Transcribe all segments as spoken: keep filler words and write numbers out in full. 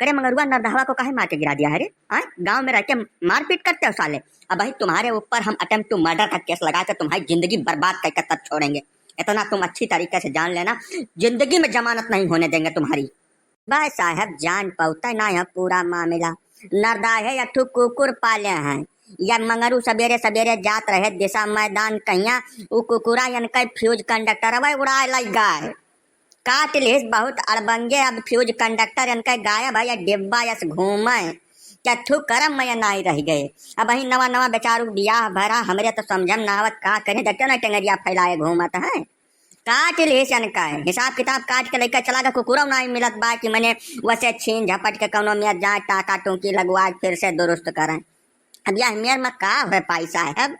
करे मंगरुआ, नरदहवा को काहे मार के गिरा दिया है रे? आय, गाँव में रह के मारपीट करते हो साले। अबहीं तुम्हारे ऊपर हम attempt to murder का case लगा के तुम्हारी जिंदगी बर्बाद करके तब छोड़ेंगे। इतना तुम अच्छी तरीके से जान लेना, जिंदगी में जमानत नहीं होने देंगे तुम्हारी। बस साहब, जान पउते ना है पूरा मामला। नरदाहे एक ठो कुकुर पाले हैं, या मंगरू सबेरे सबेरे जात रहे दिशा मैदान कहिया, उ कुकुरा इनके fuse conductor वह उड़ाए लग गए। काट लिहिस बहुत अड़बंगे, अब fuse conductor इनके गायब है, या डिब्बा यस घूमे, क्या थू करम में नाई रह गए। अबहीं नवा नवा बेचारू बियाह भरा, हमरे तो समझम ना आवत का करे, देखते ना टेंगरिया फैलाए घूमत है। काट लिहिस इनका है, हिसाब किताब काट के लेकर चला गया, कुकुरो नाई मिलत बा कि मने वसे छीन झपट के कौनो मेर जाए, टाका टूकी लगवा के फिर से दुरुस्त करें। अब यह मेर में का हो पाई साहब?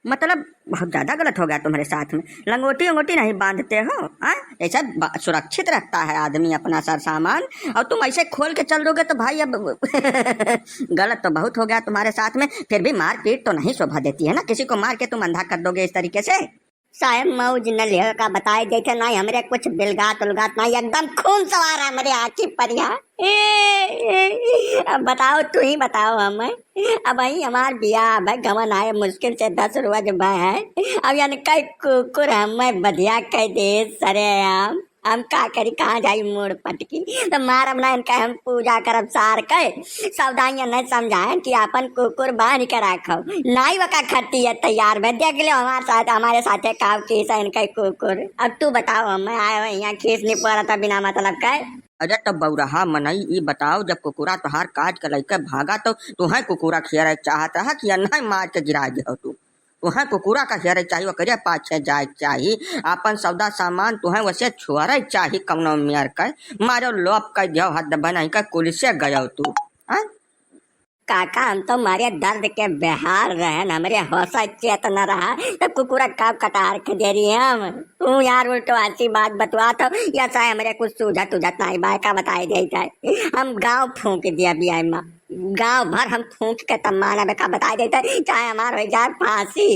मतलब, बहुत ज्यादा गलत हो गया तुम्हारे साथ में। लंगोटी उंगोटी नहीं बांधते हो, हाँ? ऐसा बा-, सुरक्षित रखता है आदमी अपना सर सामान, और तुम ऐसे खोल के चल दोगे तो भाई, अब गलत तो बहुत हो गया तुम्हारे साथ में। फिर भी मारपीट तो नहीं शोभा देती है ना, किसी को मार के तुम अंधा कर दोगे इस तरीके से। साहेब, मौज न लिहो का बताए देते, ना हमरे कुछ बिलगात उलगात ना, एकदम खून सवार हमरे आँखी पर यहाँ। ए, ए, अब बताओ, तू ही बताओ हमें। अबहीं हमार बियाह भय, गवन आए मुश्किल से दस रोज भय है। अब यानी कई कुकुर हमें बधिया कह दे सरेआम। हम का करी, कहाँ जाई मुड़ पटकी? तो मारब ना इनका, हम पूजा करब सार के। सवदाइया नहीं समझाएं कि आपन कुकुर बांध के राखो। नाई वका खट्टी है तैयार भय, देख लियो हमारे साथ, हमारे साथे काव की से इनका कुकुर। अब तू बताओ, हमें आए हुए यहाँ खीस नहीं पड़ा था बिना मतलब का। अरे तो बौरहा मनई, ई बताओ, जब कुकुरा तोहार काट के लइके भागा तो तुहें कुकुरा खियारे चाहत रहा कि अन्है मार के गिरा दे हो तू? तुहें कुकुरा का खियारे चाही, ओकरे पाछे जाए के चाही, आपन सौदा सामान तुहें वसे छोड़े के चाही, कौनो मेर के मारो लोप कर दियो, हद बनाई का कुल से गयो तू, हाँ? काका, हम तो मारे दर्द के बेहाल रहन, हमरे होश चेत न रहा, तब कुकुरा का कटार के दे रही हम। तू यार उल्टो आसी बात बतवा तो, या चाहे हमरे कुछ सूझत उझत नहीं बाय का बताई दे जाए। हम गाँव फूंक दिया बिया माँ, गाँव भर हम फूंक के तब मानब का बताई देते, चाहे हमार हो जाए फांसी।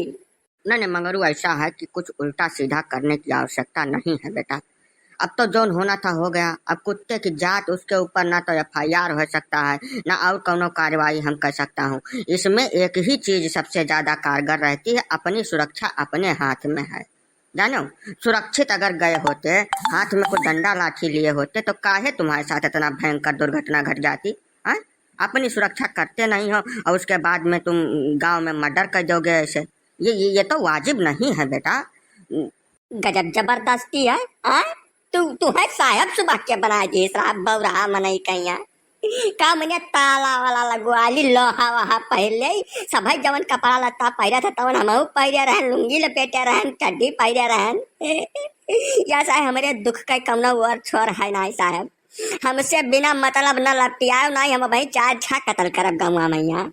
नहीं, नहीं, मंगरू, ऐसा है कि कुछ उल्टा सीधा करने की आवश्यकता नहीं है बेटा। अब तो जौन होना था हो गया। अब कुत्ते की जात, उसके ऊपर ना तो एफ आई आर हो सकता है, ना और कौनो कार्रवाई हम कर सकता हूँ। इसमें एक ही चीज सबसे ज्यादा कारगर रहती है, अपनी सुरक्षा अपने हाथ में है। जानो, सुरक्षित अगर गए होते, हाथ में कोई डंडा लाठी लिए होते, तो काहे तुम्हारे साथ इतना भयंकर दुर्घटना घट जाती? हाँ? अपनी सुरक्षा करते नहीं हो और उसके बाद में तुम गांव में मर्डर कर दोगे ऐसे। ये, ये, ये तो वाजिब नहीं है बेटा। गजब जबरदस्ती है, हाँ? तू, तू है साहब सुबह के बनाए दिए, साहब बौरहा मनई कहिया। का मने ताला वाला लगवा ली, लोहा वहा पहन ले, सभई जवन कपड़ा लत्ता पहिरत है, तवन हमहू पहिरे रहन, लुंगी लपेटे रहन, चड्डी पहिरे रहन। या साहब, हमरे दुख के कौनो ओर छोर है नाई साहब। हमसे बिना मतलब न लपटियाओ नाई, हम भाई चार छह कत्ल करब गौवा में यहाँ।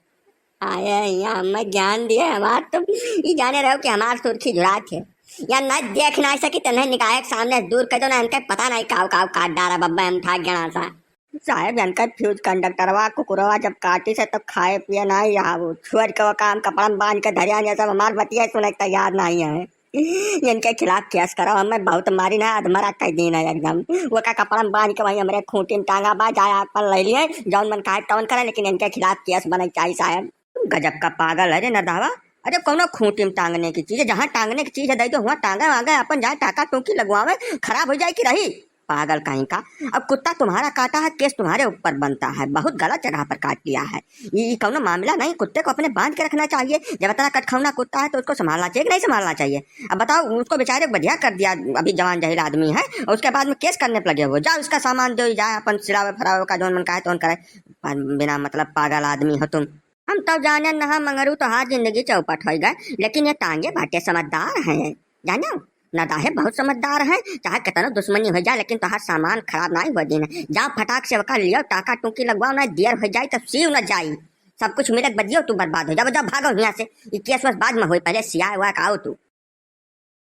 आए यहाँ हमें ज्ञान दिए, हमार तुम ई जाने रहो कि हमार सुर्खी झुरात है। या न देख ना सकी, तन्हे निकाय के सामने दूर कर दो ना, इनके पता नहीं काव काव काट डारा बब्बा हम ठाक गणा सा। साहेब, इनका फ्यूज कंडक्टरवा कुकुरवा जब काटी से तब खाए पिए ना यहाँ वो छोड़ के वो काम कपड़ा में बांध के धरिया ने सब हमार बतिया सुने के तैयार नहीं है। इनके खिलाफ केस करो, हमें बहुत मारी ना, अधमरा कह दी ना एकदम। वो का कपड़ा में बांध के वहीं हमरे खूंटी में टांगा बा, जाए आग पर ले लिए, जौन मन कहे तौन करे, लेकिन इनके खिलाफ केस बने चाहिए साहेब। गजब का पागल है रे नरदहवा। अरे कौनो खूंटी में टांगने की चीज है, जहाँ टांगने की चीज है दे दो, वहाँ टांगे वांगे अपन जाए टाका टूकी लगवावे, खराब हो जाए कि रही। पागल कहीं का। अब कुत्ता तुम्हारा काटा है, केस तुम्हारे ऊपर बनता है, बहुत गलत जगह पर काट लिया है। ये, ये कौनो मामला नहीं, कुत्ते को अपने बांध के रखना चाहिए। जब इतना कटखौना कुत्ता है तो उसको संभालना चाहिए कि नहीं संभालना चाहिए? अब बताओ, उसको बेचारे को बधिया कर दिया, अभी जवान जहील आदमी है, और उसके बाद में केस करने पर लगे हुए। जाओ, इसका सामान दो, जाए अपन सिलावे फरावे का जौन मन कहे तौन करे, पर बिना मतलब पागल आदमी हो तुम। हम तो जाने न हा मंगरू, तोहार जिंदगी चौपट होइ गए, लेकिन ये टांगे बाटे समझदार हैं, जानो? नरदहवा बहुत समझदार हैं, चाहे कितनो दुश्मनी हो जाए, लेकिन तोहार सामान खराब नाई हो दीन। जाओ फटाक से वका लियो, टाका टूकी लगवाओ, ना देर हो जाए तब सीव न जाई, सब कुछ मिलत बदियो तू बर्बाद हो जाओ। जाओ भागो यहाँ से, ये केस वस बाद में होई, पहले सियाए हुआ का आओ तू।